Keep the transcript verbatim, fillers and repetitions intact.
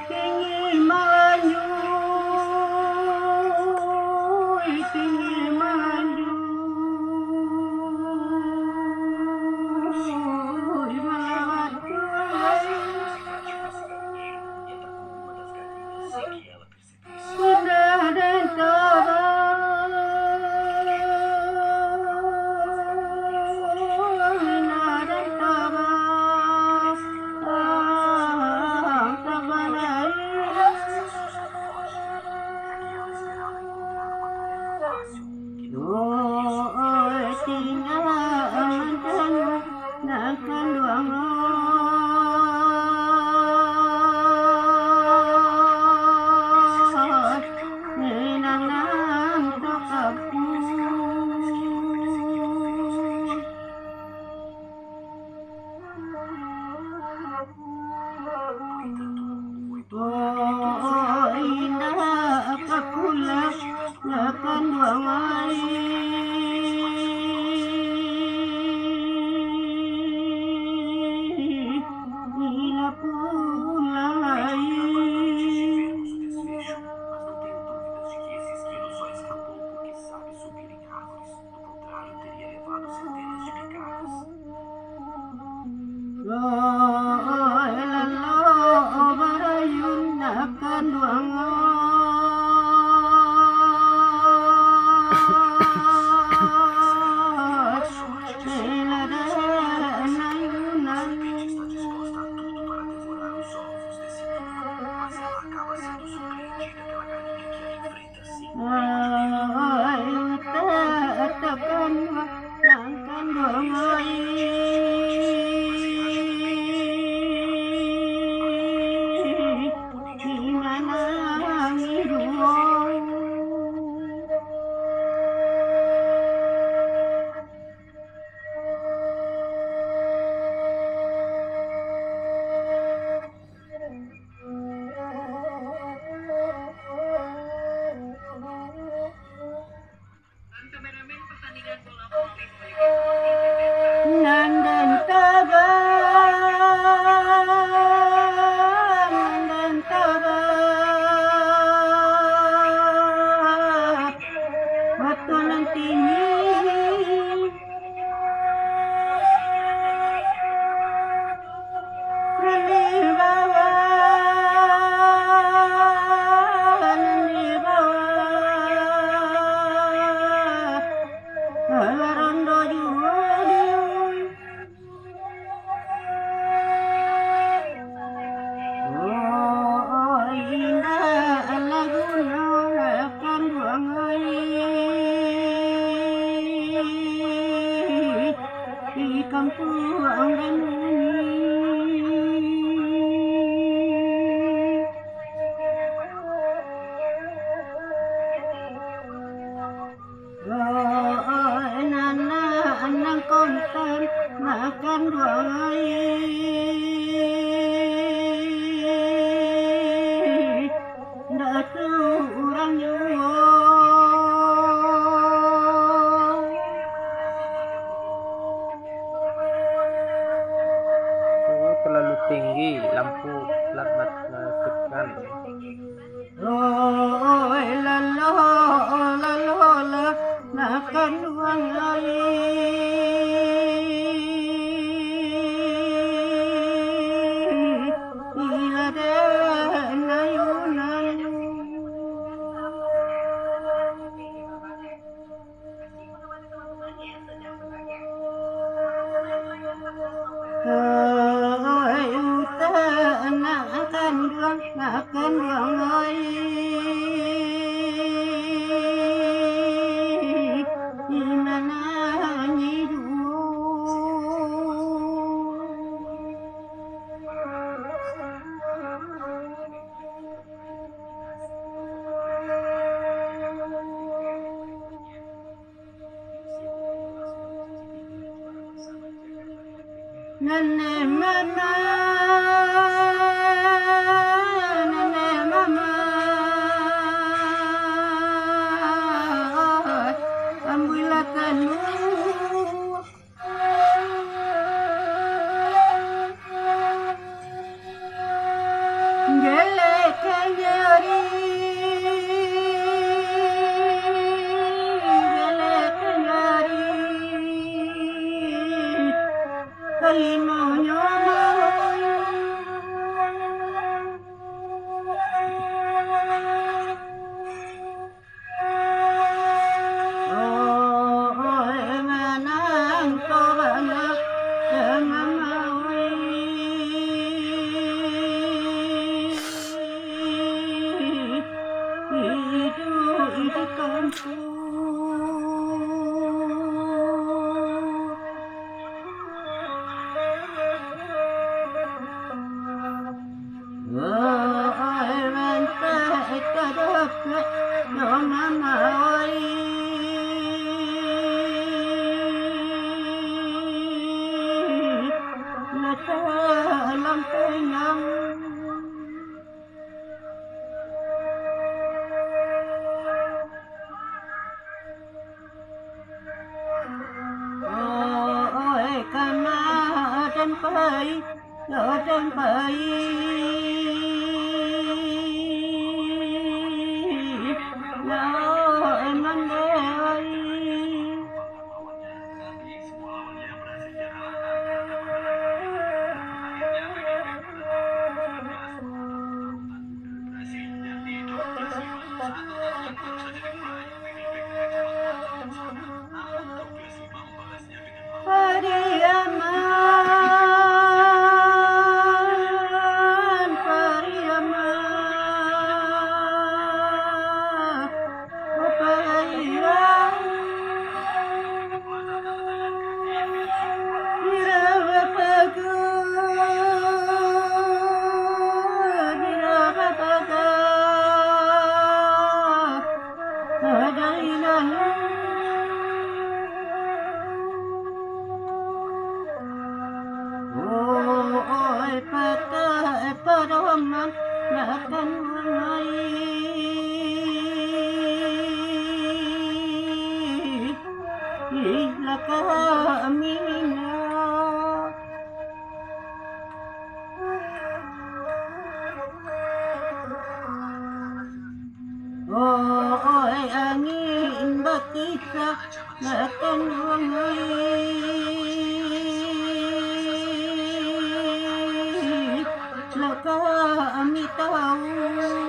Tinggi malanjut, tinggi malanjut, malawat tuai. Sudah den tabas, sudah den tabas, tabas lai. Doa tinggal mantanyo. Nan kanduang lo, minanam takapun. Oh, indak ka pulang. Lah kanduang ai, ila pulang lai. Lai lalo barayun nak kanduang. Lai ladek nayunan. Ai, tatakan nan kanduang ai, di mana ngiduang. Nan den tabang, nan den tabang, batu nan tinggi. Oh, indak lah guno kanduang ai di kampuang den. Doa anak-anak kontan makan doa ndak surang juo. Oh, terlalu tinggi lampu plat mat-, matikan. Oi, lalo, lalo, lah, nak kanduang ai. Ila den ayunan. Hei, utak nak kanduang, nak kanduang, oi. Di mana Nenek mama, nenek mama, ambuilah kanu. Gelek kanyari, gelek kanyari, kalimonyo mau. Woi, rantai ka dapek, yo mama oi. Lah salang pinggang. Oi, kama den pai, yo den pai. Yo, emang doi. Pariaman, Pariaman. Oi, patak padoman, makan wang ai. Ih, lah kami minyak. Oi, angin bakisa, makan wang ai. Lah kami tahu.